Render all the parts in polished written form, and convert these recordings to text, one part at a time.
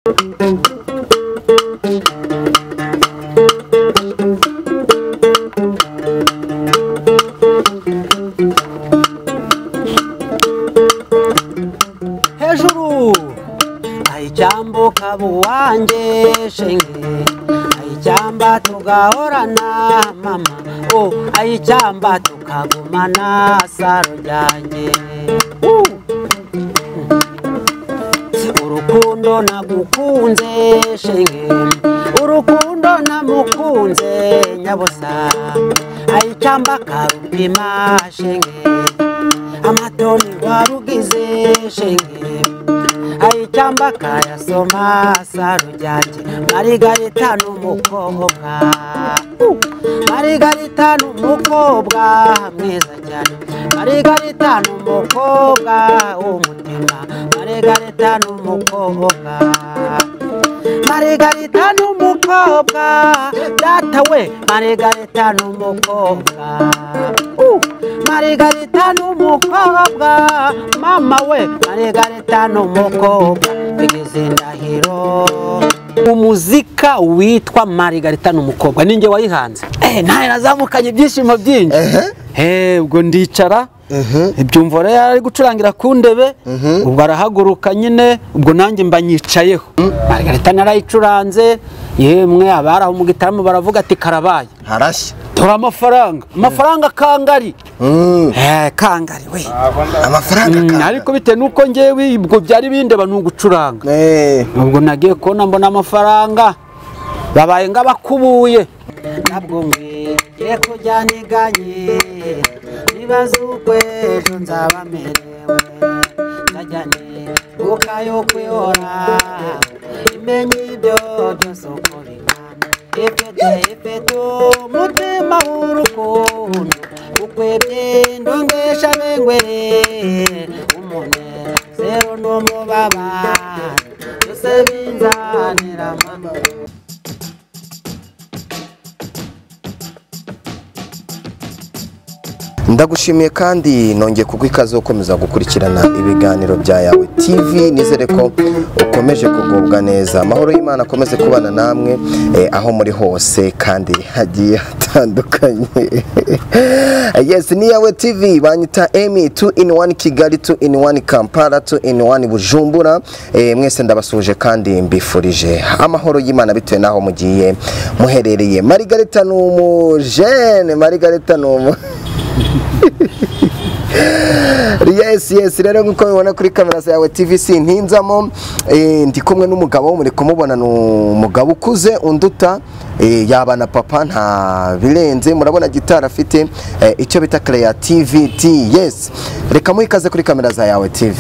Hejuru ayicyambuka buwanjye shenge ayicyamba tugahorana mama oh ayicyamba tukagumana saro ryanjye. Urukundo nagukunze shenge urukundo namukunze nyabusa ayicyamba karupima shenge amatoni warugize shenge ayicyamba kayasoma saro ryanjye. Marigarita n'umukobwa, Marigarita n'umukobwa mwiza cyane, Marigarita n'umukobwa w'umutima, Marigarita n'umukobwa, Marigarita n'umukobwa data we, Marigarita n'umukobwa, Marigarita n'umukobwa mama we, Marigarita n'umukobwa bigize indahiro. Umuzika witwa Marigarita n'umukobwa ninjye wayihanze. Nawe nazamukanye ibyishimo byinshi. Ubwo ndicara ibyumvo rero ari gucurangira ku ndebe, ubwo arahaguruka nyine, ubwo nanjye mba nyicayeho. Marigarita narayicuranze, yemwe abari aho mu gitaramo baravuga ati karabaye. Harashya. Tora amafaranga, amafaranga kangari. Kangari we. Amafaranga kangari. Ariko bite nuko ngewe ubwo byari bindeba nugucuranga. Ubwo nagiye kubona mbona amafaranga babaye ngabakubuye. Ntabwo ngwiye kujya niganye nibaza uko ejo nzaba merewe, nzajya nibuka yo kwihora imenye ibyo byose uko bingana. Ifite umutima w'urukundo ukwebye ndongesha bengwere umunezero n'umubabaro byose binzanira amahoro. Ndagushimiye kandi nongeye kuguha ikaze gukomeza gukurikirana ibiganiro bya Yawe TV. Nizere ko ukomeje kugubwa neza, amahoro y'Imana akomeze kubana namwe aho muri hose kandi hagiye hatandukanye. Yes, ni Yawe TV, banyita Emi 2 in 1 Kigali, 2 in 1 Kampala, 2 in 1 Bujumbura. Mwese ndabasuje kandi mbifurije amahoro y'Imana bitewe naho mugiye muherereye. Marigarita n'umujene, Marigarita n'umu Yes, yes, rero nkuko mubibona kuri kamera za Yawe TV sintinzamo, ndi kumwe n'umugabo muri kumubona, ni umugabo ukuze unduta, yaba na papa nta birenze. Murabona gitara afite icyo bita creativity. Yes, reka muhikaze kuri kamera za Yawe TV.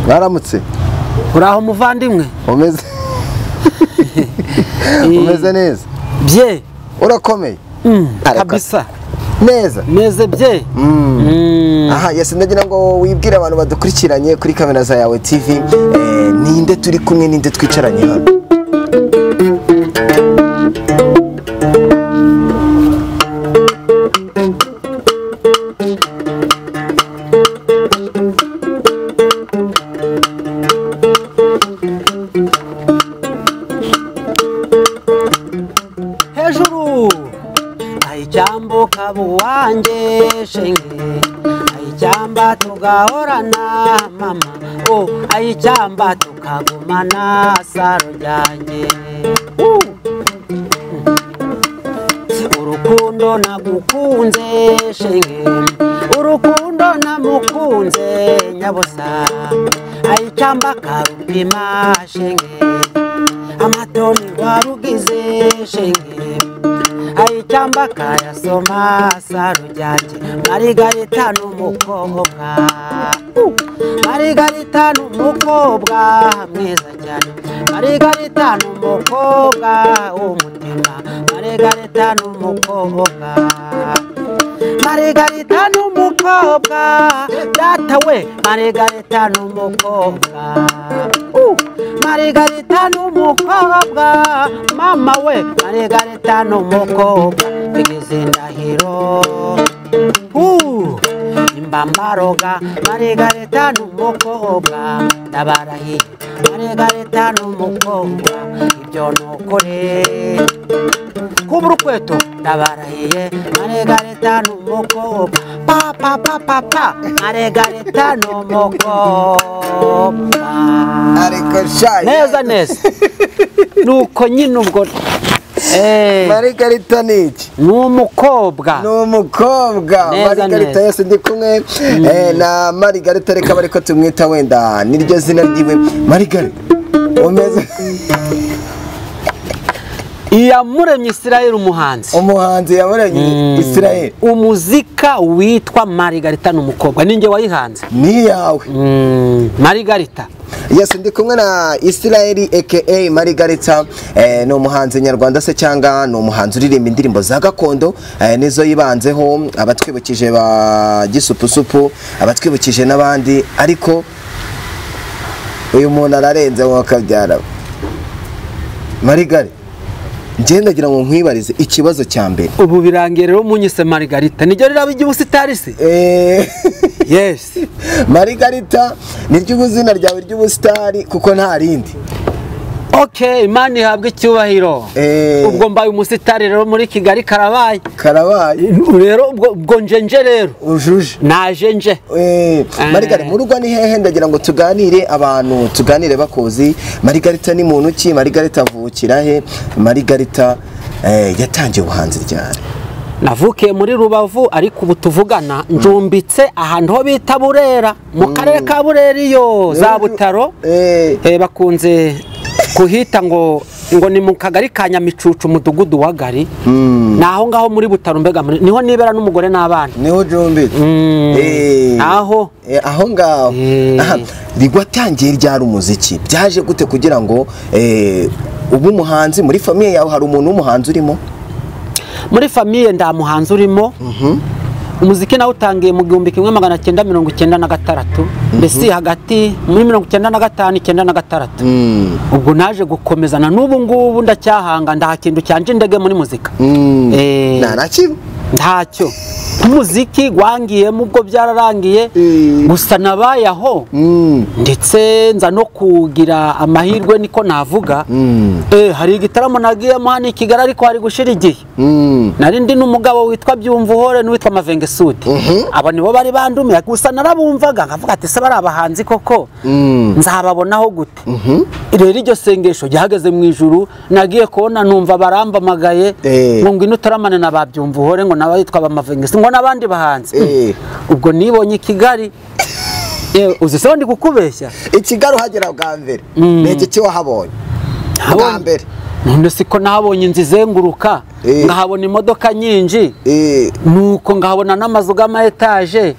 Mwaramutse? Uraho muvandimwe? Umeze umeze neza? Bye. Urakomeye? Kabisa. Neza. Meze bye. Aha, yes, ndagira ngo wibwire abantu badukurikiranye kuri kamera za Yawe TV, ninde turi kumwe, ninde twicaranye hano? Hejuru ayicyambuka buwanjye shenge ayicyamba tugahorana mama oh ayicyamba tukagumana saro ryanjye. Urukundo nagukunze shenge urukundo namukunze nyabusa ayicyamba karupima shenge amatoni warugize shenge ayicyamba kayasoma saro ryanjye. Marigarita n'umukobwa, Marigarita n'umukobwa mwiza cyane, Marigarita n'umukobwa w'umutima, Marigarita n'umukobwa, Marigarita n'umukobwa data we, Marigarita n'umukobwa, Marigarita n'umukobwa mama we, Marigarita n'umukobwa bigize indahiro. Mbambaroga Margarita n'umukobwa ndabarahiye Margarita n'umukobwa ibyo nukuri kubura ukweto ndabarahiye Margarita n'umukobwa pa pa pa pa pa Margarita n'umukobwa ariko sha neza neza nuko nyine ubwo Margarita ni iki? Ni umukobwa. Ni umukobwa. Margarita yose ndi kumwe na Margarita, reka bariko tumwita wenda niryo zina ryiwe. Margarita umeze Iyamuremye Israel umuhanzi. Umuhanzi yamuremye Israel. Umuzika witwa Margarita n'umukobwa ninjye wayihanze. Ni yawe. Margarita. Yes, ndi kumwe na Israel aka Margarita, ni umuhanzi nyarwanda se cyangwa ni umuhanzi uririmba indirimbo za gakondo, nizo yibanzeho, abatwibukije ba Gisupusupu, abatwibukije n'abandi, ariko uyu muntu ararenze mu kabyara. Margarita, njye ndagira ngo nkwibarize ikibazo cya mbere. Ubu birangiye rero munyise Margarita, niryo riraba iry'ubusitari se? Yes. Margarita niryo izina ryawe ry'ubusitari kuko nta rindi. Okay, Imana ihabwe icyubahiro. Ubwo mbaye umusitari rero muri Kigali karabaye. Karabaye. Rero ubwo nje rero. Ujuje. Naje nje. Margarita mu rugo ni hehe? Ndagira ngo tuganire abantu tuganire bakuzi. Margarita ni muntu ki? Margarita avukira he? Margarita yatangiye ubuhanzi ryari? Navukiye muri Rubavu, ariko ubu tuvugana njumbitse ahantu ho bita Burera, mu karere ka Burera iyo za Butaro. Bakunze kuhita ngo ni mu kagari ka Nyamicucu, umudugudu wa Gari. Naho ngaho muri Butaro, mbega niho nibera n'umugore n'abana. Niho ujumbitse. Aho aho ngaho. Rigwatangiye ryari umuziki? Byaje gute kugira ngo ubu umuhanzi? Muri famille yawe hari umuntu w'umuhanzi urimo? Muri famille nda muhanzi urimo. Umuziki nawe utangiye mu 1996, mbese hagati muri 95 96. Ubwo naje gukomezana n'ubu ngubu ndacyahanga, nda kintu cyanje indege muri muzika. Ntacyo. Umuziki gwangiyemo ubwo byararangiye, gusa nabaye aho ndetse nza no kugira amahirwe niko navuga. Hari igitaramo nagiyemo hano i Kigali, ariko hari gushira igihe. Nari ndi n'umugabo witwa Byumvuhore n'uwitwa Mavenge Sudi. Abo nibo bari bandumiye, gusa narabumvaga nkavuga ati se bari abahanzi koko nzababonaho gute? Rero iryo sengesho ryahageze mu ijuru, nagiye kubona numva barambamagaye ngo ngwino utaramane na ba Byumvuhore, ngo nabayitwa ba Mavenge ngo n'abandi bahanzi. Ubwo nibonye i Kigali. Uzi se ndi kukubeshya? I Kigali uhagera bwa mbere ni iki wahabonye bwa mbere? None siko nahabonye inzu izenguruka, ngahabona imodoka nyinshi, nuko ngahabona n'amazu y'ama etaje.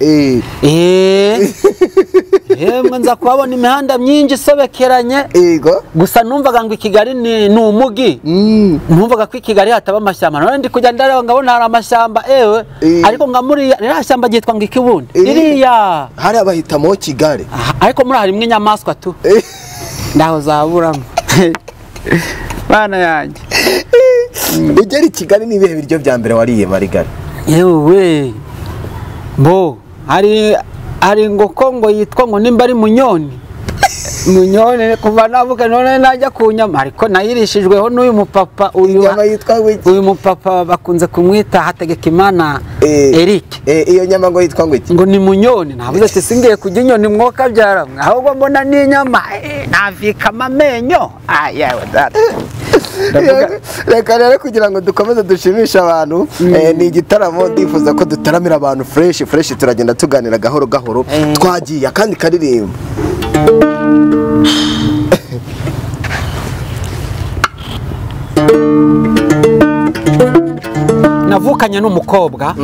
Yemwe nza kuhabona imihanda myinshi isobekeranye. Gusa numvaga ngo i Kigali ni umugi. Numvaga ko i Kigali hataba amashyamba. None ndi kujya ndareba ngabona hari amashyamba ewe, ariko nga muri ririya shyamba ryitwa ngo ikibundi. Ririya hari abahitamo Kigali. Ariko muri harimwe inyamaswa tu. Ndaho zaburamo. Bana yanjye. Ugera i Kigali ni ibihe biryo bya mbere wariye Margarita? Yewe bo hari ingoko ngo yitwa ngo nimba ari munyoni. Munyoni kuva navuka none najya ku nyama, ariko nayirishijweho n'uyu mupapa uyu mupapa bakunze kumwita Hategekimana Eric. Iyo nyama ngo yitwa ngo iki? Ngo ni munyoni. Navuze ati singiye kujya inyoni mwoka byara, ahubwo mbona ni inyama navikama amenyo. Yewe data. Reka rero kugira ngo dukomeze dushimishe abantu, ni igitaramo ndifuza ko dutaramira abantu fresh fresh, turagenda tuganira gahoro gahoro. Twagiye akandi karirimbo. Navukanye n'umukobwa,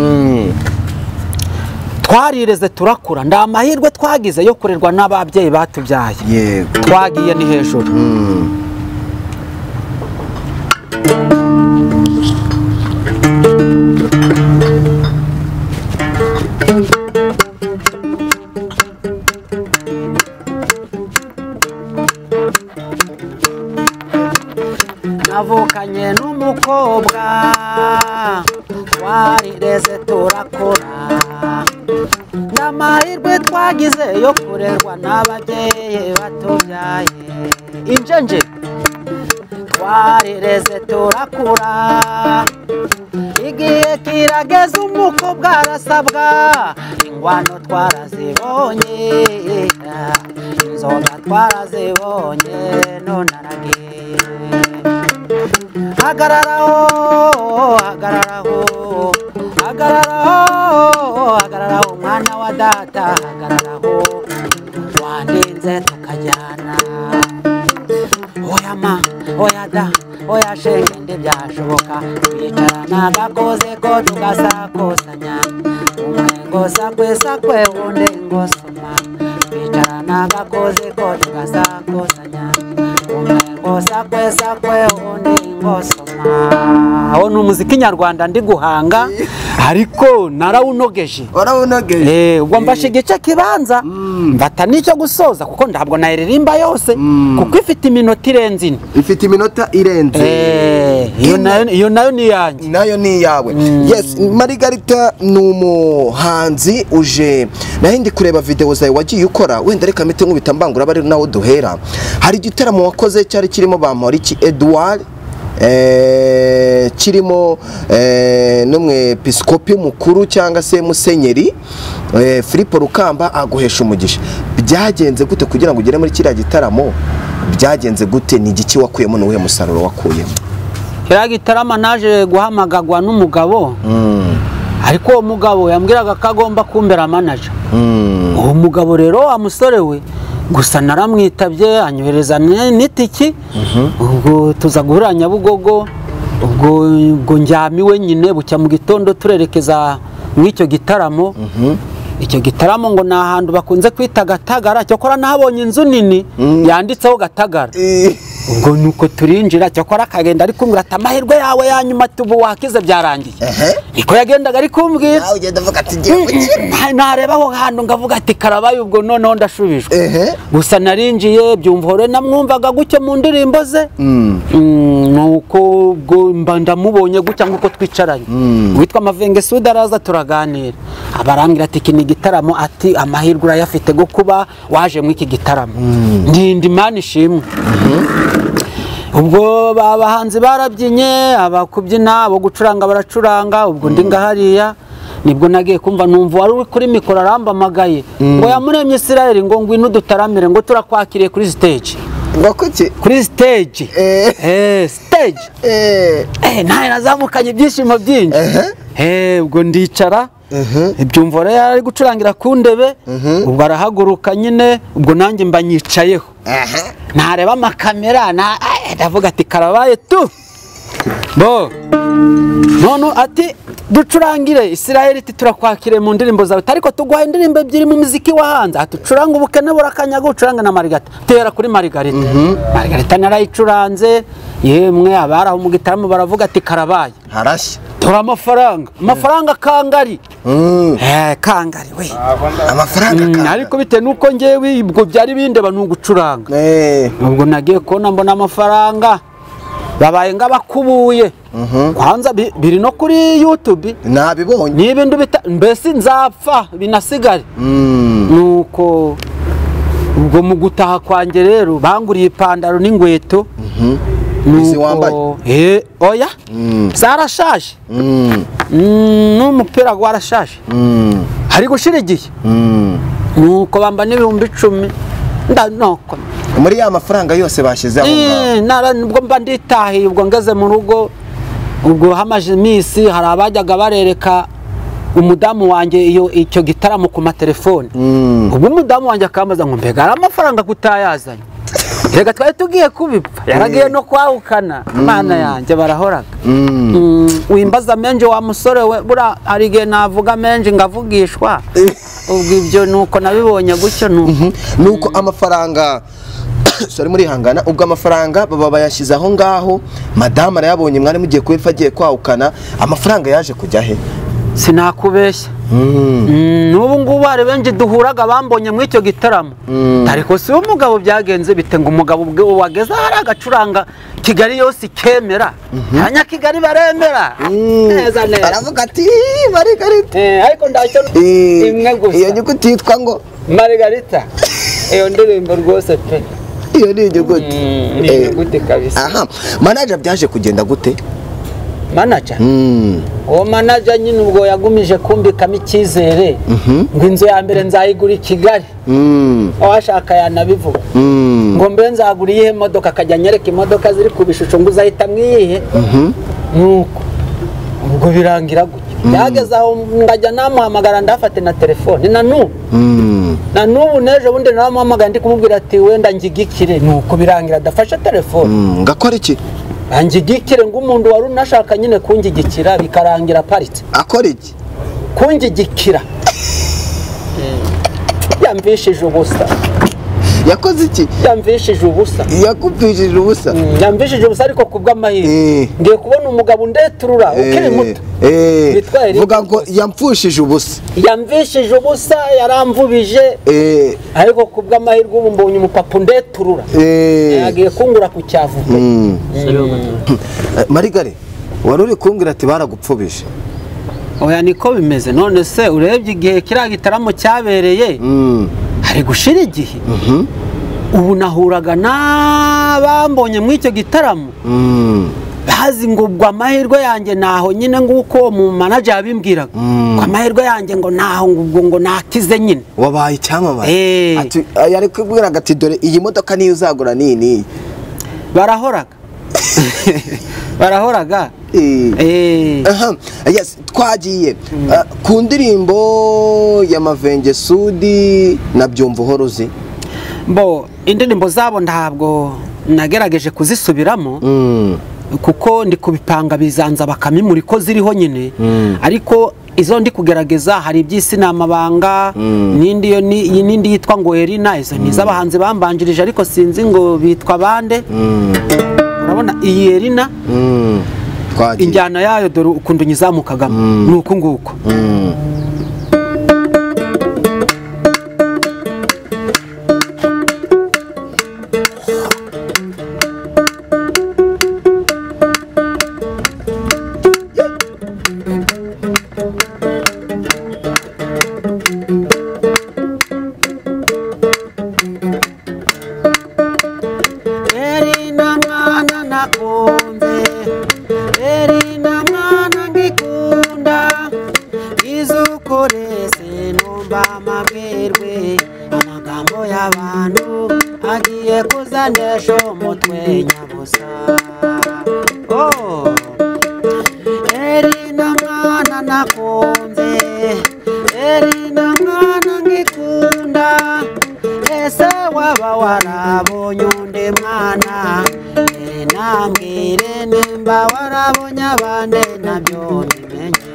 twarireze turakura, nda amahirwe twagize yo kurerwa n'ababyeyi batubyaye. Twagiye ni hejuru. Navukanye n'umukobwa twarireze turakura, Amahirwe twagize yo kurerwa n'ababyeyi batubyaye. Injenje twarireze turakura, igihe kirageze umukobwa arasabwa. Ingwano twarazibonye, inzoga twarazibonye, none aragiye. Hagararaho, hagararaho, hagararaho, hagararaho mwana wa data, hagararaho wandinze tukajyana. Oya ma, oya da, oya shenge ntibyashoboka, twicarana agakoze ko tugasakosanya. Umwe ngo sakwe sakwe, undi ngo soma. Twicarana agakoze ko tugasakosanya. Umwe ngo sakwe sakwe, undi ngo soma. Aho ni umuziki nyarwanda ndi guhanga, ariko narawunogeje. Warawunogeje. Ubwo mfashe igice kibanza, mfata n'icyo gusoza kuko ntabwo nayiririmba yose, kuko ifite iminota irenze ine. Ifite iminota irenze. Iyo nayo ni iyanjye. Nayo ni iyawe. Yes, Marigarita ni umuhanzi uje. Naho ndi kureba video zawe wagiye ukora, wenda reka mpite nkubita mbangura bari nawo duhera. Hari igitaramo wakoze cyari kirimo Bamporiki Edouard, kirimo n'umwepiskopi mukuru cyangwa se musenyeri Filipo Rukamba aguhesha umugisha. Byagenze gute kugira ngo ugere muri kiriya gitaramo? Byagenze gute? Ni igiki wakuyemo, n'uwuhe musaruro wakuyemo? Kiriya gitaramo naje guhamagagwa n'umugabo, ariko uwo mugabo yambwiraga ko agomba kumbera manager. Uwo mugabo rero wa musore we gusa naramwitabye, anyohereza n'itiki, ubwo tuza guhura Nyabugogo, ubwo njyamiwe nyine bucya mu gitondo turerekeza mw'icyo gitaramo. Icyo gitaramo ngo ni ahantu bakunze kwita Gatagara, cyokora nahabonye inzu nini yanditseho Gatagara. Ubwo nuko turinjira, cyokora akagenda ari kumbwira ati amahirwe yawe ya nyuma tubu wakize byarangiye. Niko yagendaga ari kumbwira. Nawe ugenda uvuga ati ngiye gukira. Nareba aho hantu ngavuga ati karabaye, ubwo noneho ndashubijwe. Gusa narinjiye byumva namwumvaga gutyo mu ndirimbo ze. Nuko ubwo mba ndamubonye gutya nkuko twicaranye. Witwa Mavenge Suda araza turaganira. Abarambwira ati iki ni igitaramo, ati amahirwe urayafite go kuba waje muri iki gitaramo. Ndindi Imana ishimwe. Ubwo abahanzi barabyinye, abakubyina, abo gucuranga baracuranga, ubwo ndi ngahariya nibwo nagiye kumva numva wari uri kuri mikoro arambamagaye ngo Yamuremye Israel ngo ngwino dutaramire, ngo turakwakiriye kuri stage. Ngo kuki? Kuri stage. Stage. Nawe nazamukanye ibyishimo byinshi. Ubwo ndicara, ibyumva rero ari gucurangira ku ndebe, ubwo arahaguruka nyine, ubwo nanjye mba nyicayeho. Nareba amakamera, ndavuga ati karabaye tu. Bo none ati ducurangire Israel iti turakwakire mu ndirimbo zawe, ariko tuguhaye indirimbo ebyiri mu muziki wa hanze, ati ucuranga ubukene burakanyaga, ucuranga na Marigarita. Tera kuri Marigarita. Marigarita narayicuranze, yemwe abari aho mu gitaramo baravuga ati karabaye. Harashya. Tora amafaranga, amafaranga kangari. Kangari we. Amafaranga kangari. Ariko bite nuko ngewe ubwo byari bindeba nugucuranga. Ubwo nagiye kubona mbona amafaranga babaye ngabakubuye. Kwanza biri no kuri YouTube. Nabibonye. Ni ibintu bita mbese nzapfa binasigare. Nuko ubwo mu gutaha kwanjye rero banguriye ipandaro n'ingweto. Izi wambaye? Oya. Zarashaje. N'umupira gwarashaje. Hari gushira igihe. Nuko bamba n'ibihumbi 10 ndanoko. Muri ya mafaranga yose bashize aho ngaho. Nara nubwo mba nditahiye, ubwo ngeze mu rugo, ubwo hamaje iminsi hari abajyaga barereka umudamu wanjye iyo icyo gitaramo ku matelefone. Ubwo umudamu wanjye akambaza ngo mbega ari amafaranga kutayazanye. Reka twari tugiye kubipfa, yaragiye no kwahukana. Imana yanjye barahoraga. Wimbaza menje wa musore we, bura hari igihe navuga menje ngavugishwa. Ubwo ibyo nuko nabibonye gutyo nuko amafaranga sorry muri hangana, ubwo amafaranga baba bayashize aho ngaho, madame arayabonye mwari mugiye kubipfa agiye kwahukana, amafaranga yaje kujya he? Sinakubeshya. N'ubu ngubu hari benshi duhuraga bambonye muri icyo gitaramo. Ariko si umugabo byagenze bite ngo umugabo ubwe wageze hari agacuranga Kigali yose ikemera. Abanyakigali baremera. Neza neza. Baravuga ati Margarita. Ariko ndacyo imwe gusa. Iyo nyuguti yitwa ngo Margarita. Iyo ndirimbo rwose pe. Iyo ni inyuguti. Ni inyuguti kabisa. Aha, manager byaje kugenda gute? Manager? Uwo manager nyine ubwo yagumije kumbikamo icyizere ngo inzu ya mbere nzayigura i Kigali. Uwashaka yanabivuga. Ngo mbe nzagura iyihe modoka, akajya anyereka imodoka ziri ku bishusho ngo uzahita mwiyihe. Nuko ubwo birangira gutyo. Byageze aho ngajya namuhamagara ndafate na telefone na n'ubu. Na n'ubu n'ejo bundi naramuhamagara ndi kumubwira ati wenda ngigikire, nuko birangira adafashe telefone. Ngakora iki? Angigikire ngo umuntu wari unashaka nyine kungigikira bikarangira aparitse. Akora iki? Kungigikira. Yamvishije ubusa. Yakoze iki? Yamvishije ubusa. Yakupfishije ubusa. Yamvishije ubusa ariko kubw'amahirwe. Ngiye kubona umugabo undeturura ukiri muto. Vuga ngo yampfushije ubusa. Yamvishije ubusa, yaramvubije. Ariko kubw'amahirwe ubu mbonye umupapa undeturura. Yagiye kungura ku cyavu. Marigare, wari uri kumbwira ati baragupfubije. Oya niko bimeze. None se urebye igihe kiriya gitaramo cyabereye hari gushira igihe. Ubu nahuraga n'abambonye muri icyo gitaramo bazi ngo ubwo amahirwe yanjye naho nyine nguko mu manager yabimbwiraga ngo amahirwe yanjye ngo naho ngo ngo nakize nyine wabaye icyamamare. Ati yari kubwiraga ati dore iyi modoka niyo uzagura nini. Barahoraga. Barahoraga. Aha, yes, twagiye ku ndirimbo ya Mavenge Sudi na Byumvuhorozi. Bo indirimbo zabo ntabwo nagerageje kuzisubiramo kuko ndi kubipanga bizanza bakamimuri ko ziriho nyine. Ariko izo ndi kugerageza hari iby'isi n'amabanga n'indi yo n'indi yitwa ngo Erina, izo ni z'abahanzi bambanjirije ariko sinzi ngo bitwa bande. Urabona iyi Erina injyana yayo dore ukuntu nyizamukagamo nuko nguko. Erina mwana nakunze, Erina mwana ngikunda, izukorese numva amabwirwe, amagambo y'abantu agiye kuzanesha umutwe nyabusa. Oh, Erina mwana nakunze, Erina mwana ngikunda, ese waba warabonye undi mwana, nambwire nimba warabonye abandi nabyo bimenye.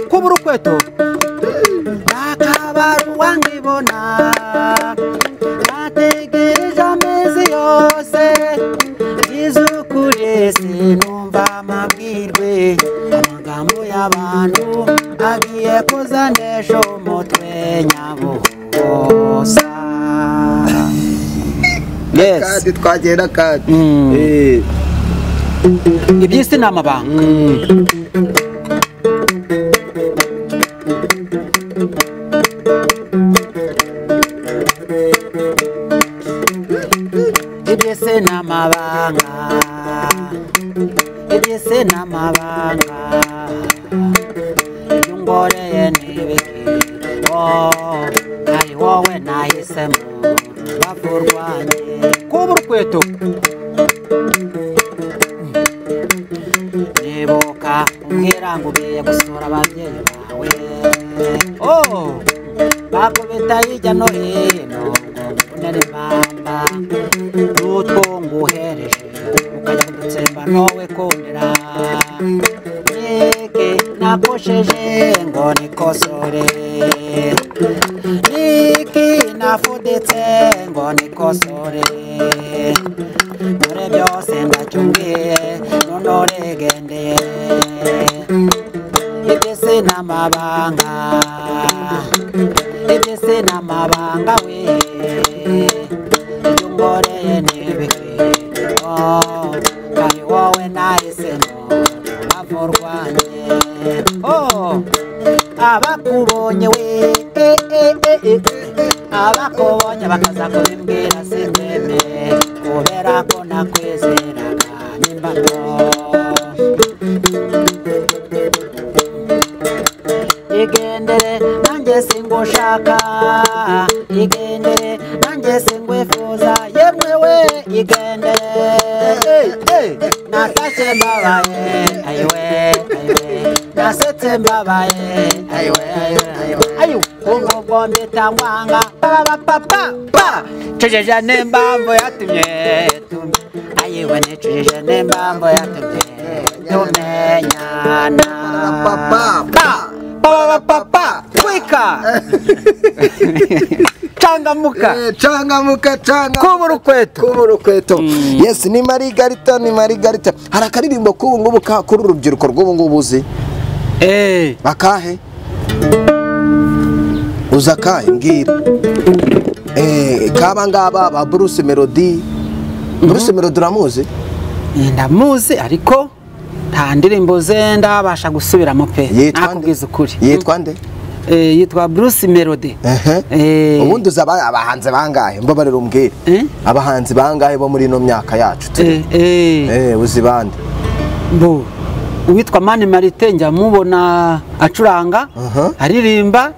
Kubura ukweto nakabaruwa ngibona, nategereje amezi yose, izukuri sinumva amabwirwe, amagambo y'abantu agiye kuzanesha umutwe nyabusa. Yes. Kandi twagenda kandi. Iby'isi ni amabanga. Iby'isi ni amabanga. Iby'isi ni amabanga. Ibyo ungoreye ni ibiki? Oh, ari wowe nahisemo. Bavurwanye kubura urukweto nibuka umbwira ngo ugiye gusura ababyeyi bawe. Oh, bakubita hirya no hino ngo mbonere impamba n'utwo nguhereje ukajya kudutsemba nowe kundira. Niki nakosheje ngo nikosore, niki nafuditse ngo nikosore, dore byose ndacyumviye none uregendeye. Iby'isi n'amabanga iby'isi n'amabanga we ibyo ngoreye n'ibiki oh kari wowe nahisemo rubavu rwanjye oh abakubonye we abakubonye bakaza kubimbwira simeme kubera ko nakwizeraga n'imbano igendere nanjye singushaka igendere nanjye singwifuza yemwe we igendere natashye mbabaye ayiwe ayiwe nasetse mbabaye ayiwe ayiwe ayiwe ubwo mbitangwanga pa pa pa pa cujije n'impamvu yatumye ayiwe nicujije n'impamvu yatumye tumenyana Pa pa pa. Pa pa pa twika changamuka Changamuka changa kubura ukweto kubura ukweto. Yes, ni Marigarita, ni Marigarita. Hari akaririmbo k'ubu ngubu kuri urubyiruko rw'ubu ngubu uzi? Akahe? Uzi akahe? Mbwira. Kaba ngaba ba Bruce Melody. Bruce Melody uramuzi? Ndamuzi ariko nta ndirimbo ze ndabasha gusubiramo pe. Nakubwiza ukuri. Yitwa nde? Yitwa Bruce Melody. Ubundi uzi abahanzi bangahe? Mbabarira umbwire. Abahanzi bangahe bo muri ino myaka yacu turi? Uzi bande? Bo uwitwa Mani Marite njya mubona acuranga, aririmba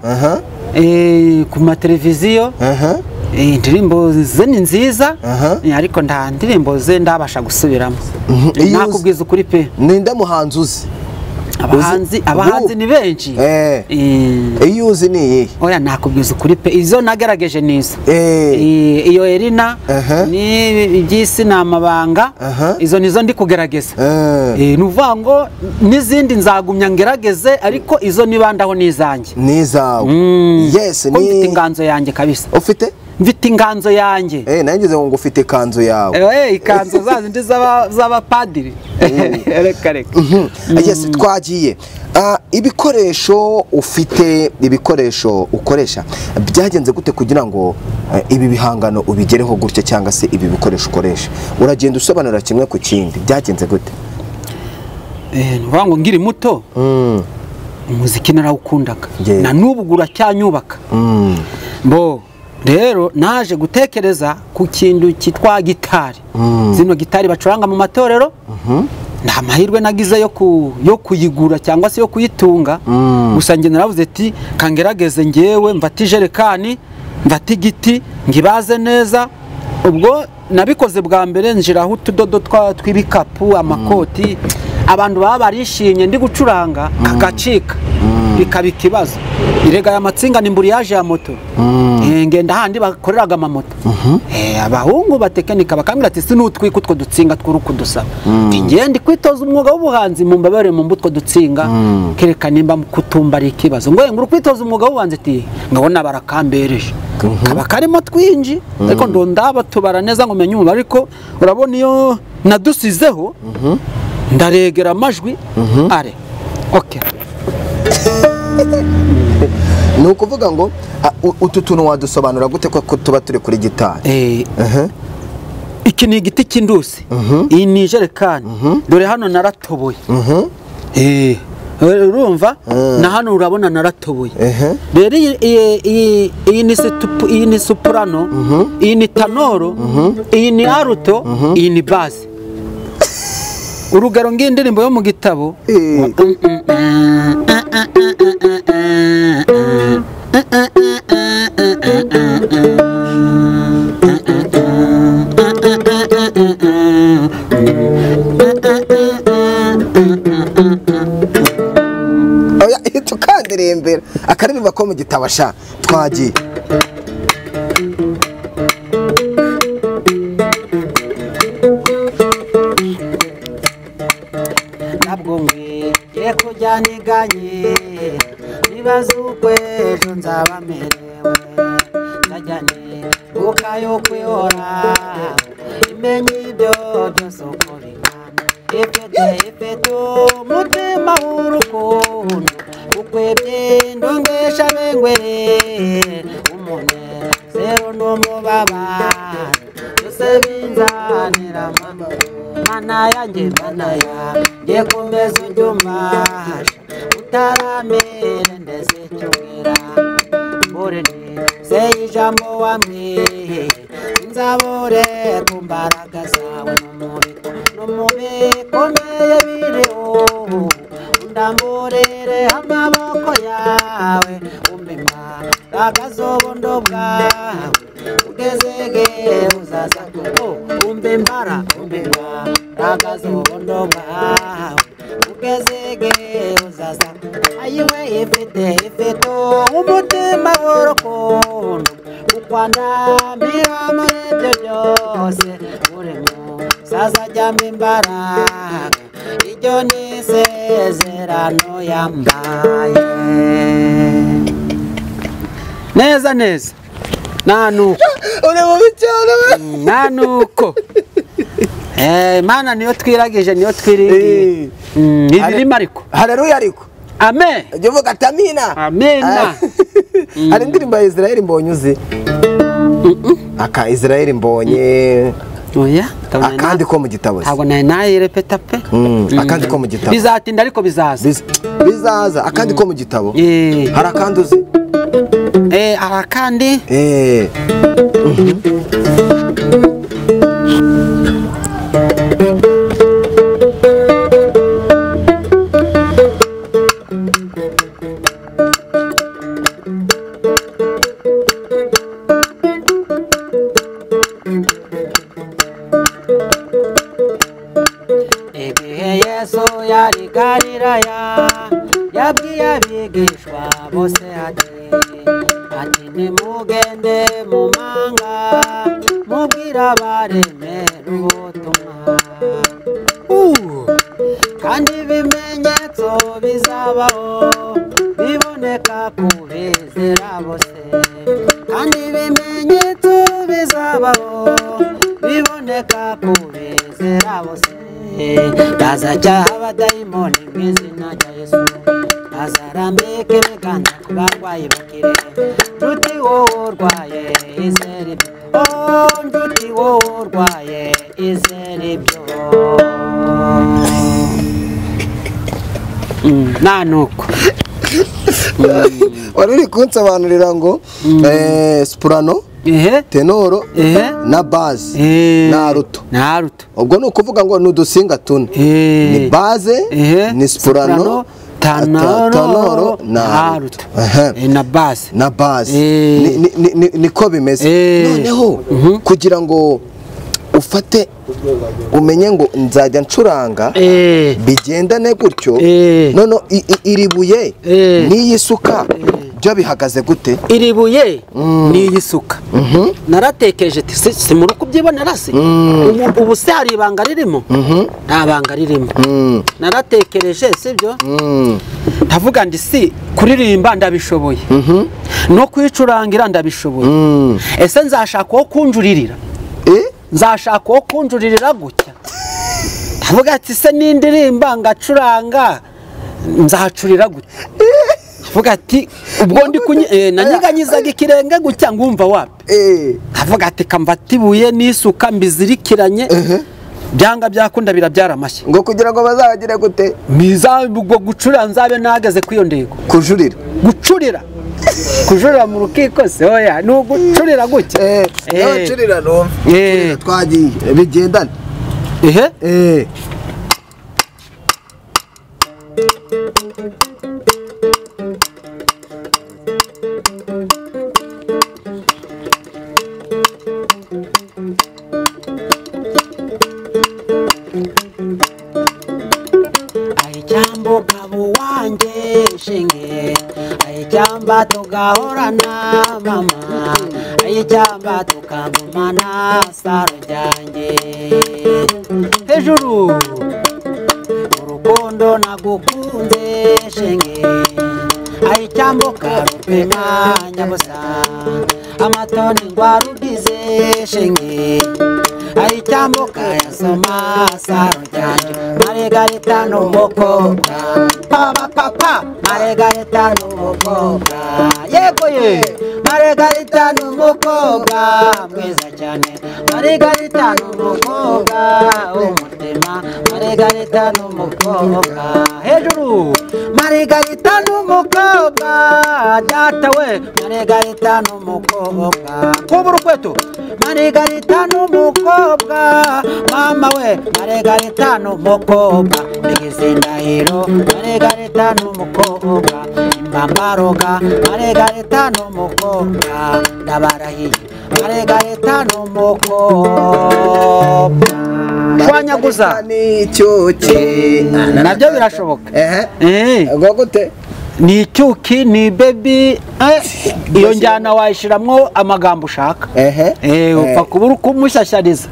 ku mateleviziyo. Indirimbo ze ni nziza ariko nta ndirimbo ze ndabasha gusubiramo. Nakubwiza ukuri pe. Ninde muhanzi uzi? Abahanzi ni benshi. Iyo uzi ni iyihe? Oya nakubwiza ukuri pe izo nagerageje nizo. Iyo Erina ni iby'isi ni amabanga izo nizo ndi kugerageza. Ni uvuga ngo n'izindi nzagumya ngerageze ariko izo nibandaho nizanjye. Nizawe. Yes, ni mfite inganzo yanjye kabisa. Ufite? Mfite inganzo yanjye. Nangize ngo ufite ikanzu yawe. Ikanzu zazindi z'abapadiri. Reka reka. Yes, twagiye. Ibikoresho ufite, ibikoresho ukoresha byagenze gute kugira ngo ibi bihangano ubigereho gutya cyangwa se ibi bikoresho ukoresha? Uragenda usobanura kimwe ku kindi, byagenze gute? Nuvuga ngo ngiri muto. Umuziki narawukundaga. Na n'ubu uracyanyubaka. Bo rero naje gutekereza ku kintu cyitwa gitari. Zino gitari bacuranga mu matorero. Nta mahirwe nagize yo kuyigura cyangwa se yo kuyitunga. Gusa nge naravuze ati kangerageze ngewe mfate ijerekani mfate igiti ngibaze neza. Ubwo nabikoze bwa mbere njiraho utudodo tw'ibikapu amakoti. Abantu baba barishimye ndi gucuranga kagacika bikaba ikibazo. Irega ya matsinga ni mburiyaje ya moto. Ngenda handi bakoreraga amamoto. Abahungu batekenika bakambwira ati sinutwika utwo dutsinga tw'urukudusaba. Ngiye ndi kwitoza umwuga w'ubuhanzi mu mbabare mu mbutwo dutsinga kereka nimba kutumba ari ikibazo. Ngo nguru kwitoza umwuga w'ubuhanzi ati ngabona barakambereje. Kaba karimo twinji ariko ndondaba tubara neza ngo menye umubare ariko urabona iyo nadusizeho ndaregera amajwi are. Okay. Ni ukuvuga ngo utu tuntu wadusobanura gute ko tuba turi kuri gitari? Iki ni igiti cy'indusi. Iyi ni ijerekani. Dore hano naratoboye. Urumva na hano urabona naratoboye. Rero iyi ni soprano, iyi ni tanoro, iyi ni alto, iyi ni bass. Urugero ng'indirimbo yo mu gitabo. Oya tukandirimbira akaririmba ko mu gitabo sha twagiye. Ntabwo nkwiye kujya niganye nibaza uko ejo nzaba merewe nzajya nibuka yo kwihora imenye ibyo byose uko bingana ifite umutima w'urukundo Ukwebye ndongesha bengwere umunezero n'umubabaro byose binzanira amahoro. Mana yanjye mana yanjye komeza ujye umbasha utaramire ndeze icyo ubwira se ijambo wambwiye nzabure ku mbaraga zawe no mu bikomeye biriho undamburire amaboko yawe umpe imbaraga z'ubundo bwawe ugezege uzaza umpe imbaraga z'ubundo bwawe ugezege uzaza ayiwe ifite umutima w'urukundo ukwandamira muri ibyo byose buri musaza ajyamo imbaraga iryo ni isezerano yambaye neza neza nta nuko uri mubi cyane nta nuko Mana niyo twiragije niyo twiringiye ibirimo ariko haleluya ariko amen ujya uvuga ati amina amina hari indirimbo ya Israel Mbonyi uzi aka Israel Mbonye oya akandi ko mu gitabo ntabwo nari nayirepeta pe akandi ko mu gitabo bizatinda ariko bizaza bizaza akandi ko mu gitabo hari akandi uzi hari akandi Igihe Yesu yari Galilaya yabwiye abigishwa bose ati nimugende mu manga mubwire abaremera ubutumwa kandi ibimenyetso bizabaho biboneka ku bizera bose kandi ibimenyetso bizabaho biboneka ku bizera bose bazacyaha abadayimoni mu izina rya Yesu bazarambika ibiganza ku barwayi bakire nshuti wowe urwaye izere ibyo nshuti wowe urwaye izere ibyo nta nuko wari uri kunsobanurira ngo soprano tenoro na baze na aruto ubwo ni ukuvuga ngo ni udusinga tune ni baze ni soprano tenoro na aruto na baze na baze niko bimeze noneho kugira ngo ufate umenye ngo nzajya ncuranga bigendane gutyo none iri buye n'iyi suka byo bihagaze gute iri buye n'iyi suka naratekereje si muri kubyibonera se ubu se hari ibanga ririmo nta banga ririmo naratekereje sibyo ndavuga ndi si kuririmba ndabishoboye no kwicurangira ndabishoboye ese nzashaka uwo kunjuririra nzashaka uwo kunjuririra gutya ndavuga ati se n'indirimba ngacuranga nzacurira gutya ndavuga ati ubwo ndi nanyiganyizaga ikirenge gutya ngumva wapi ndavuga ati kamfata ibuye n'isuka mbizirikiranye byanga byakunda birabyara amashyi ngo kugira ngo bazagire gute ubwo gucurira nzabe nahagaze kuri iyo ndego kujurira gucurira kujurira mu rukiko se oya ni ugucurira gutya gucurira numva twagiye bigendane ehe Ayicyambo kabo wanjye shinge ayicyamba tugahorana mama ayicyamba tukagumana saro ryanjye hejuru urukundo nagukunze shinge ayicyambo karupema nyabusa amatoni ngwarugize shinge Icyambu kayasoma saro ryanjye Margarita n'umukobwa papa papa Margarita n'umukobwa yego ye Margarita n'umukobwa mwiza cyane Margarita n'umukobwa umutima Margarita n'umukobwa hejuru Margarita n'umukobwa data we Margarita n'umukobwa kubura ukweto Margarita n'umukobwa mama we Margarita n'umukobwa bigize indahiro Margarita n'umukobwa imbambaroga Margarita n'umukobwa ndabarahiye Margarita n'umukobwa shwanyaguza ni icyuki nabyo birashoboka ehe ubwo gute ni icyuki ni bebi iyo njyana wayishiramwo amagambo ushaka ehe upfa kuba uri kumushyashyariza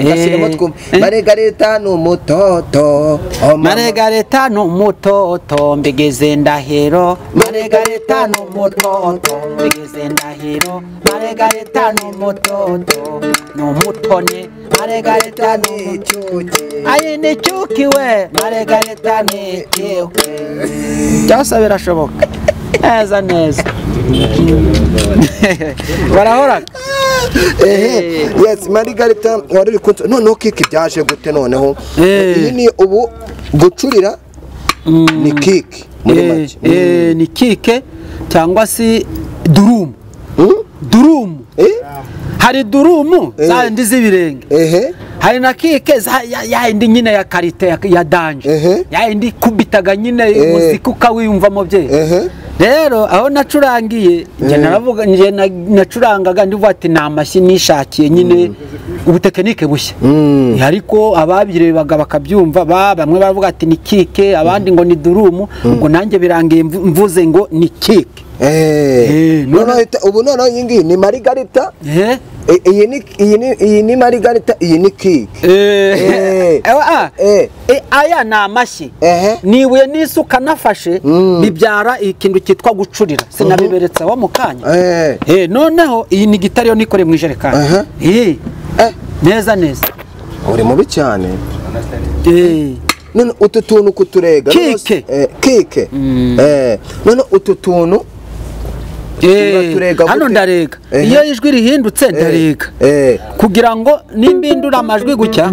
ugashyiramo twumve Margarita ni umutoto Margarita ni umutoto mbigeze ndahiro Margarita ni umutoto mbigeze ndahiro Margarita ni umutoto ni umutoni Margarita ni icyuki ayi ni icyuki we Margarita ni icyuki byose birashoboka neza neza barahoraga ehe yes Margarita wari uri kunso noneho kiki byaje gute noneho iyi ni ubu gucurira ni kiki muri make ni kike cyangwa se durumu durumu hari durumu zandi z'ibirenge ehe hari na kike ya indi nyine ya karite ya danje ya indi ikubitaga nyine umuziki ukawiyumvamo bye rero aho nacurangiye njye naravuga njye nacurangaga ndivuga ati ni amashyi nishakiye nyine ubutekinike bushya ariko ababirebaga bakabyumva bamwe baravuga ati ni kike abandi ngo ni durumu ubwo nanjye birangiye mvuze ngo ni kike ubu noneho iyi ngiyi ni Margarita iyi ni Margarita iyi ni kike aya ni amashyi ni ibuye n'isuka nafashe bibyara ikintu cyitwa gucurira sinabiberetse aho mu kanya noneho iyi ni gitari yo nikoreye mu ijerekani neza neza uri mubi cyane none utu tuntu kuturega kike kike none utu tuntu hano ndarega iyo ijwi rihindutse ndarega kugira ngo nimbindura amajwi gutya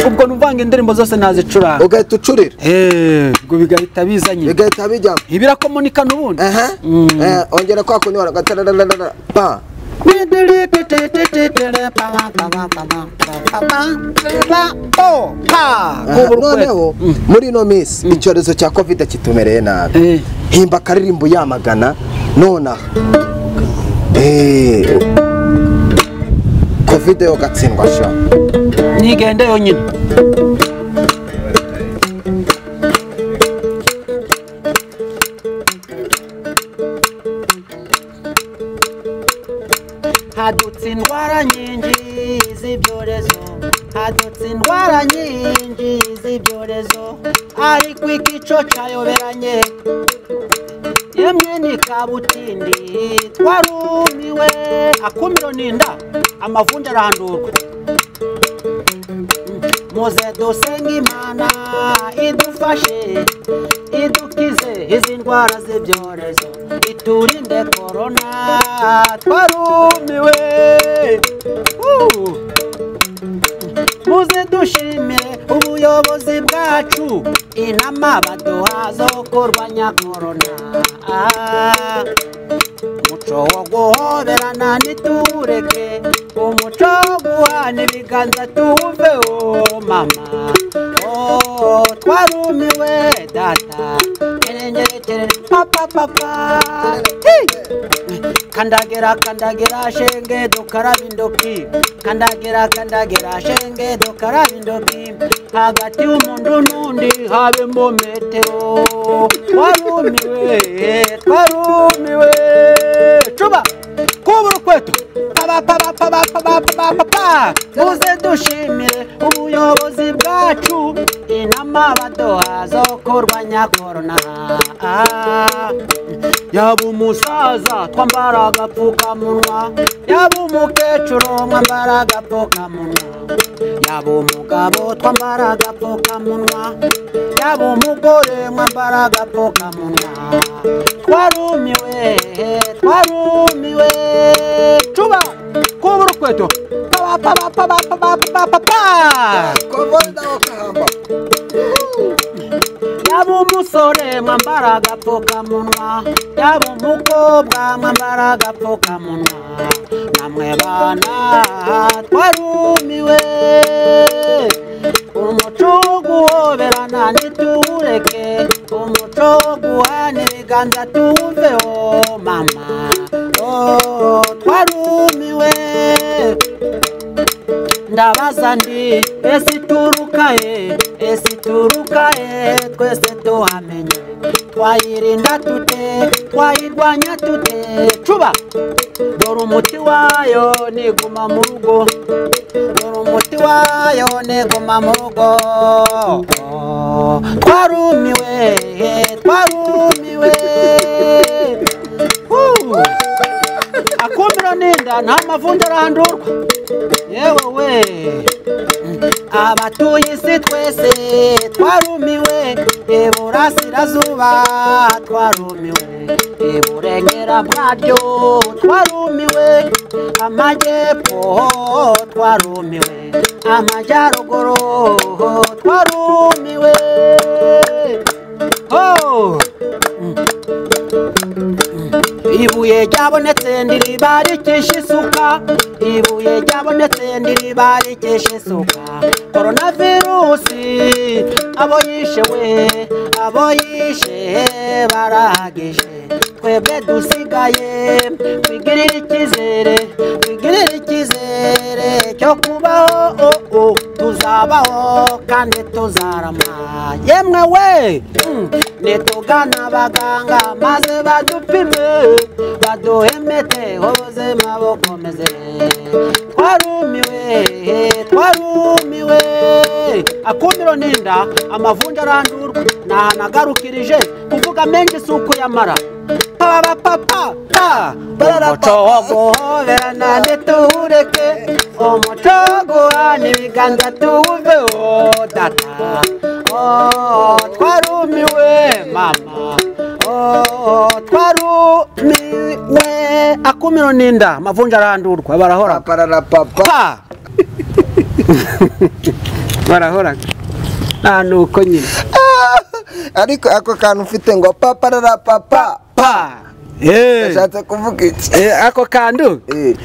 ubwo nuvanga indirimbo zose nazicuranga ugahita ucurira ubwo bigahita biza nyine bigahita bijyamo ibirakomunika n'ubundi ongera kwa kundi wara pa noneho muri ino minsi icyorezo cya covid kitumereye nabi himba akaririmbo yamagana nonaha covid yo gatsindwa sha ntigende yonyine hadutse indwara nyinshi z'ibyorezo hadutse indwara nyinshi z'ibyorezo ariko ikico cyayoberanye yemwe ni kabutindi twarumiwe akumiro ninda amavunja arandurwa muze dusenge Imana idufashe idukize izi ndwara z'ibyorezo iturinde korona twarumiwe muze dushimire ubuyobozi bwacu inama baduha zo kurwanya korona umuco wo guhoberana ntitureke umuco wo guhana ibiganza tuwuveho mama twarumiwe data kerengerekerere papa papa kandagira kandagira shenge dukaraba indoki kandagira kandagira shenge dukaraba indoki hagati y'umuntu n'undi habemo metero twarumiwe twarumiwe cuba kubura ukweto Pa pa pa pa pa pa pa pa. Muze dushimire ubuyobozi bwacu, inama baduha zo kurwanya korona. Yaba umusaza twambara agapfukamunwa, yaba umukecuru mwambara agapfukamunwa, yaba umugabo twambara agapfukamunwa, yaba umugore mwambara agapfukamunwa. Twarumiwe, twarumiwe. Cuba kubura urukweto. Pa pa pa pa pa pa pa pa pa. Yaba umusore mwambara agapfukamunwa, yaba umukobwa mwambara agapfukamunwa, namwe bana twarumiwe. Umuco wo guhoberana ntituwureke, umuco wo guhana ibiganza tuwuveho mama. Oh, twarumiwe. Ndabaza ndi ese ituruka he, ese ituruka he, twese tuhamenye. Twayirinda tute, twayirwanya tute. Cuba dore umuti wayo niguma mu rugo, dore umuti wayo niguma mu rugo. Twarumiwe, twarumiwe. Akumiro n'inda nta mavunja arandurwa. Yewe we, abatuye isi twese twarumiwe, iburasirazuba twarumiwe, iburengera bwaryo twarumiwe, amajyepfo twarumiwe, amajyaruguru twarumiwe. Oh! Ibuye ryabonetse ndiribarikisha isuka, ibuye ryabonetse ndiribarikisha isuka. Koronavirusi abo yishe we, abo yishe barahagije. Twebwe dusigaye twigirire icyizere, twigirire icyizere cyo kubaho, oh, oh, tuzabaho kandi tuzarama. Yemwe we, nitugana abaganga maze badupime, baduhe imiti ubuzima bukomeze. Twarumiwe, twarumiwe. Akumiro n'inda amavunja arandurwa, nahanagarukirije kuvuga menshi si ukuyamara. Pa pa pa pa. Umuco wo guhoberana ntituwureke, umuco wo guhana ibiganza tuwuveho data. Oh, twarumiwe mama, oh, twarumiwe. Akumiro n'inda amavunja arandurwa, barahora pa. Barahora nta nuko nyine. Ariko ako kantu ufite ngo pa pa pa pa pa. Yashatse kuvuga iki? Ako kantu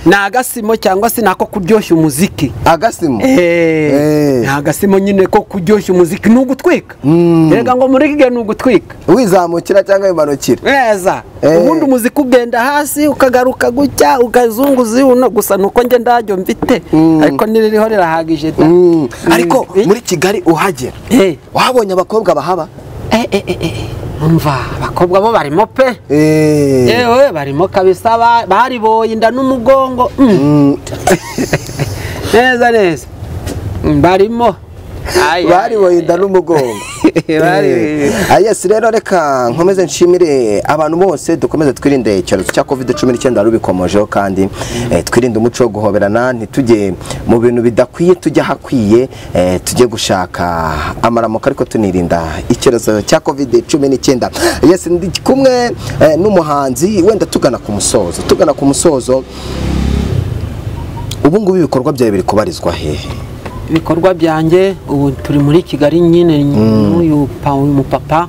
ni agasimo cyangwa se nako kuryoshya umuziki. Agasimo? Ni agasimo nyine ko kuryoshya umuziki, ni ugutwika. Erega ngo muri iki gihe ni ugutwika. Wizamukira cyangwa wimanukira. Neza. Ubundi umuziki ugenda hasi ukagaruka gutya ukazunguza uno, gusa nuko nge ndajyo mfite. Ariko niririho rirahagije da. Ariko muri Kigali uhagera, wahabonye abakobwa bahaba? Umva abakobwa bo barimo pe. Yewe barimo kabisa, bariboye inda n'umugongo. Neza neza barimo, bariboye inda n'umugongo. Yes, rero reka nkomeze nshimire abantu bose, dukomeze twirinde icyorezo cya COVID-19 rubikomojeho, kandi twirinde umuco wo guhoberana, ntitujye mu bintu bidakwiye, tujye ahakwiye, tujye gushaka amaramuko, ariko tunirinda icyorezo cya COVID-19. Yes, ndi kumwe n'umuhanzi. Wenda tugana ku musozo, tugana ku musozo, ubu ngubu ibikorwa byawe biri kubarizwa hehe? Ibikorwa byanjye ubu turi muri Kigali nyine, n'uyu mupapa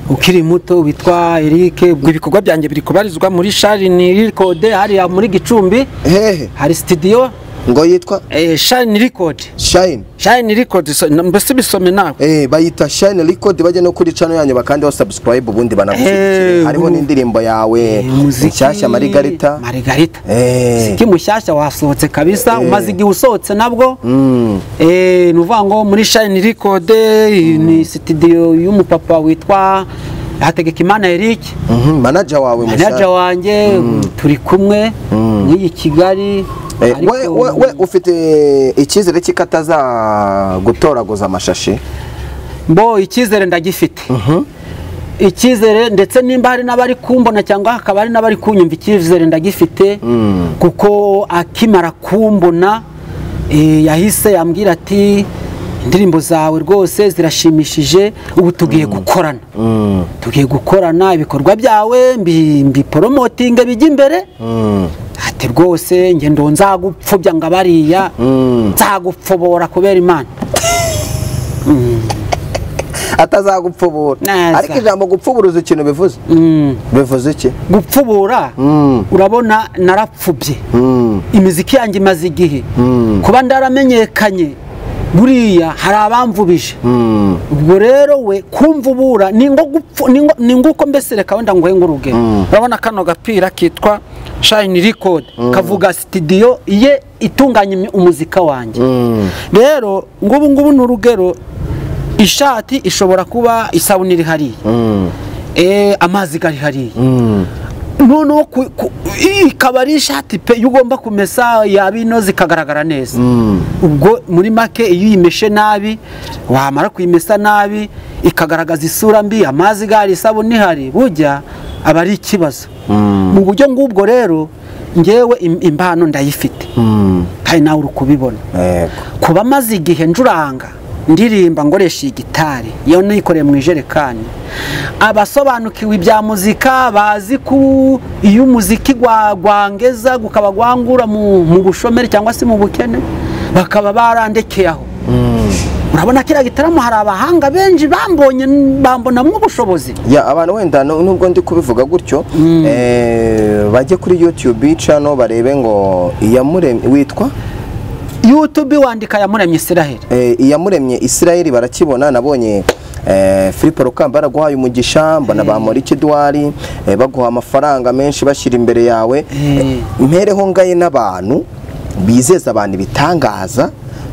ukiri muto witwa Eric. Ubwo ibikorwa byanjye biri kubarizwa muri Shine Record hariya muri Gicumbi. Hehe? Hari studio ngo yitwa Shine Record. Shine Record, mbese bisome nawe. Bayita Shine Record, bajya no kuri channel yanyu bakandi subscribe, ubundi banagushyigikire. Hariho n'indirimbo yawe nshyashya Marigarita. Marigarita. Siki mushyashya wasohotse kabisa, umaze igihe usohotse nabwo. Ni uvuga ngo muri Shine Record ni studio y'umupapa witwa Hategekimana Eric, manager wawe, manager wanjye, turi kumwe nk'iyi Kigali. We ufite icyizere cy'iko atazagutoraguza amashashi? Mbo icyizere ndagifite, icyizere, ndetse nimba hari n'abari kumbona cyangwa hakaba hari n'abari kunyumva, icyizere ndagifite, kuko akimara kumbona yahise yambwira ati indirimbo zawe rwose zirashimishije, ubu tugiye gukorana, tugiye gukorana, ibikorwa byawe mbiporomotinge bijya imbere. Ati rwose njye ndo nzagupfobya ngo abariya nzagupfobora kubera Imana. Atazagupfubura. Ariko ijambo gupfubura uzi ikintu bivuze? Bivuze iki gupfubura? Urabona narapfubye, imiziki yanjye imaze igihe, kuba ndaramenyekanye buriya hari abamvubije. Ubwo rero we kumvubura ni nguko mbese reka wenda nguhe ngurugero. Urabona kano gapira kitwa Shine Record kavuga studio ye itunganya umuzika wanjye. Rero ngubu ngubu ni urugero, ishati ishobora kuba isabune iri hariya, amazi gari hariya, noneho ikaba ari ishati pe iyo ugomba kumesa yaba inoze ikagaragara neza. Ubwo muri make iyo uyimeshe nabi, wamara kuyimesa nabi ikagaragaza isura mbi, amazi gari, isabune ihari, burya aba ari ikibazo. Mu buryo ngubwo rero ngewe impano ndayifite, kandi nawe uri kubibona. Kuba maze igihe njuranga ndirimba ngoresha gitari iyo nikoreye mu ijerekani, abasobanukiwe ibya muzika bazi ko iyo umuziki gwangeza gukaba gwangura mu bushomeri cyangwa se mu bukene, bakaba barandekeye aho. Urabona kiriya gitaramo hari abahanga benshi bambonye bambonamwo ubushobozi. Ya abantu wenda nubwo ndi kubivuga gutyo, bajye kuri YouTube channel barebe ngo Iyamuremye witwa YouTube wandika Iyamuremye Israel. Iyamuremye Israel barakibona. Nabonye Philippe Rukamba araguhaye umugisha, mbona Bamporiki Edouard baguha amafaranga menshi bashyira imbere yawe. Mpereho ngaye n'abantu bizeza abantu ibitangaza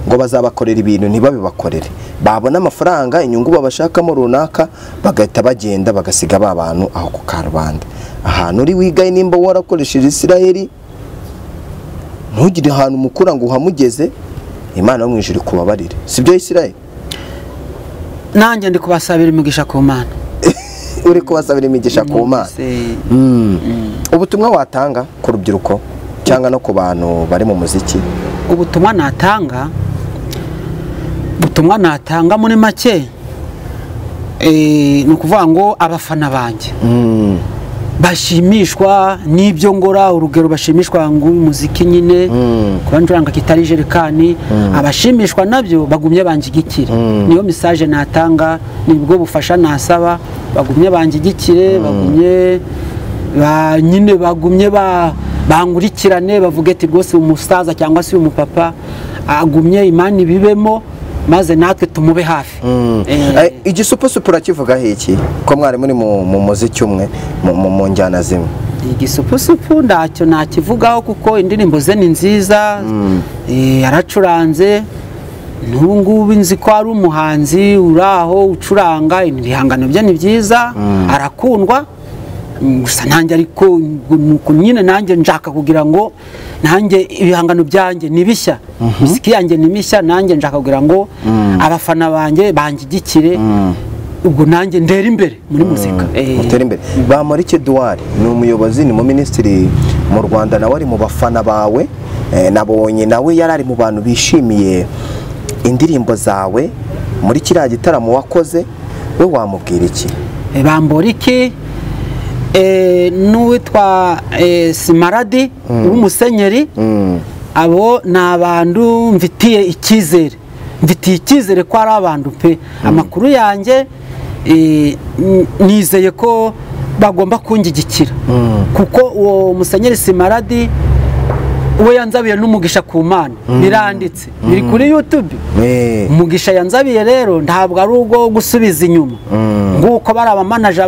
ngo bazabakorera ibintu ntibabibakorere, babona amafaranga inyungu babashakamo runaka bagahita bagenda bagasiga ba bantu aho ku karubanda. Ahantu uri wigaye nimba warakoresheje Israel, ntugire ahantu mukura ngo uhamugeze, Imana yo mu ijuru ikubabarire. Sibyo Israel? Nanjye ndi kubasabira imigisha ku Mana. Uri kubasabira imigisha ku Mana. Ubutumwa watanga ku rubyiruko cyangwa no ku bantu bari mu muziki? Ubutumwa natanga, ubutumwa natanga muri make ni ukuvuga ngo abafana banjye bashimishwa n'ibyo ngora, urugero bashimishwa ngo umuziki nyine kuba njuranga kitari ijerekani, abashimishwa nabyo bagumye banjigikire. Niyo message natanga, nibwo bufasha nasaba, bagumye banjigikire, bagumye nyine bagumye bangurikirane, bavuge ati rwose umusaza cyangwa se umupapa agumye Imana ibibemo, maze natwe tumube hafi. Igisupusupu urakivuga iki ko mwari muri mu muziki umwe mu njyana zimwe? Igisupusupu ndacyo nakivugaho kuko indirimbo ze ni nziza, yaracuranze, n'ubu ngubu nzi ko ari umuhanzi uraho ucuranga, ibihangano bye ni byiza, arakundwa. Gusa nanjye ariko nyine nanjye nshaka kugira ngo nanjye ibihangano byanjye ni bishya, imiziki yanjye ni mishya, nanjye nshaka kugira ngo abafana banjye bangigikire, ubwo nanjye ndera imbere muri muzika. Utere imbere. Bamporiki Edouard ni umuyobozi, ni mu minisitiri mu Rwanda, nawe ari mu bafana bawe, nabonye nawe yari ari mu bantu bishimiye indirimbo zawe muri kiriya gitaramo wakoze, we wamubwira iki? Bamporiki n'uwitwa Simaradi w'umusenyeri, abo ni abantu mfitiye icyizere, mfitiye icyizere ko ari abantu pe. Amakuru yanjye nizeye ko bagomba kungigikira, kuko uwo musenyeri Simaradi we yanzabiye n'umugisha ku Mana, biranditse biri kuri YouTube. Umugisha yanzabiye rero ntabwo ari ubwo gusubiza inyuma, nguko bari abamanaja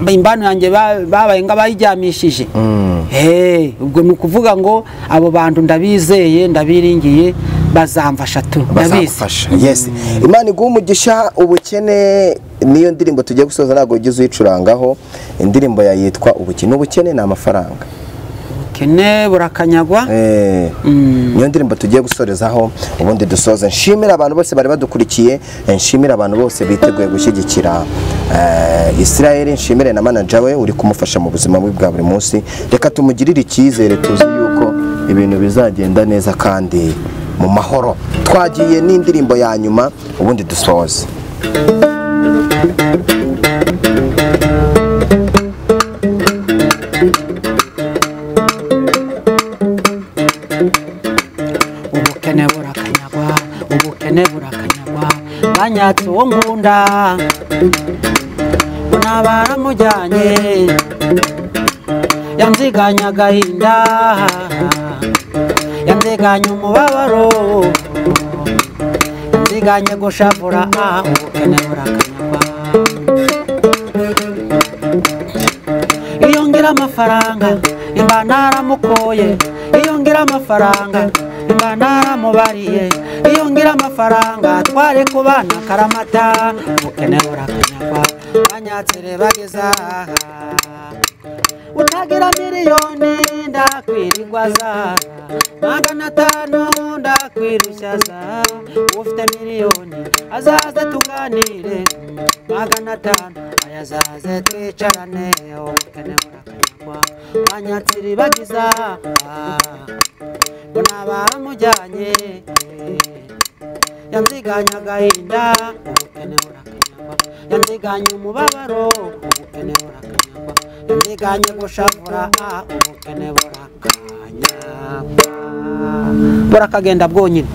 imbano yanjye babaye ngabayijyamishije. Ubwo ni ukuvuga ngo abo bantu ndabizeye, ndabiringiye, Bazamfasha tu, ndabizi. Bazagufasha. Yes, Imana iguhe umugisha. Ubukene niyo ndirimbo tugiye gusoza, ntabwo wigeze uyicurangaho. Indirimbo yayitwa Ubukene. Ubukene ni amafaranga. Ubukene burakanyagwa. Niyo ndirimbo tugiye gusorezaho, ubundi dusoze. Nshimira abantu bose bari badukurikiye, nshimira abantu bose biteguye gushyigikira Israel, nshimire na manager we uri kumufasha mu buzima bwe bwa buri munsi. Reka tumugirire icyizere, tuzi yuko ibintu bizagenda neza kandi mu mahoro. Twagiye n'indirimbo ya nyuma, ubundi dusoze. Ubukene burakanyagwa, ubukene burakanyagwa. Banyatse uwo nkunda, mbona baramujyanye, yanziganya agahinda, yanziganya umubabaro, yanziganye gushavura. Ubukene burakanyagwa. Iyo ngira amafaranga imba naramukoye, iyo ngira amafaranga imba naramubariye, iyo ngira amafaranga twari kubana karamata. Ubukene burakanyagwa, banyatsire bageza utagira miliyoni ndakwirirwaza, 500 ndakwirushaza. Ufite miliyoni azaze tuganire, 500 ayazaze twicarane. Ubukene burakanyagwa, banyatsiri bagiza mbona baramujyanye, yanziganya agahinda. Ubukene burakanyagwa, yanziganya umubabaro. Ubukene burakanyagwa, yanziganye gushavura. Ubukene burakanyagwa, burakagenda bwonyine.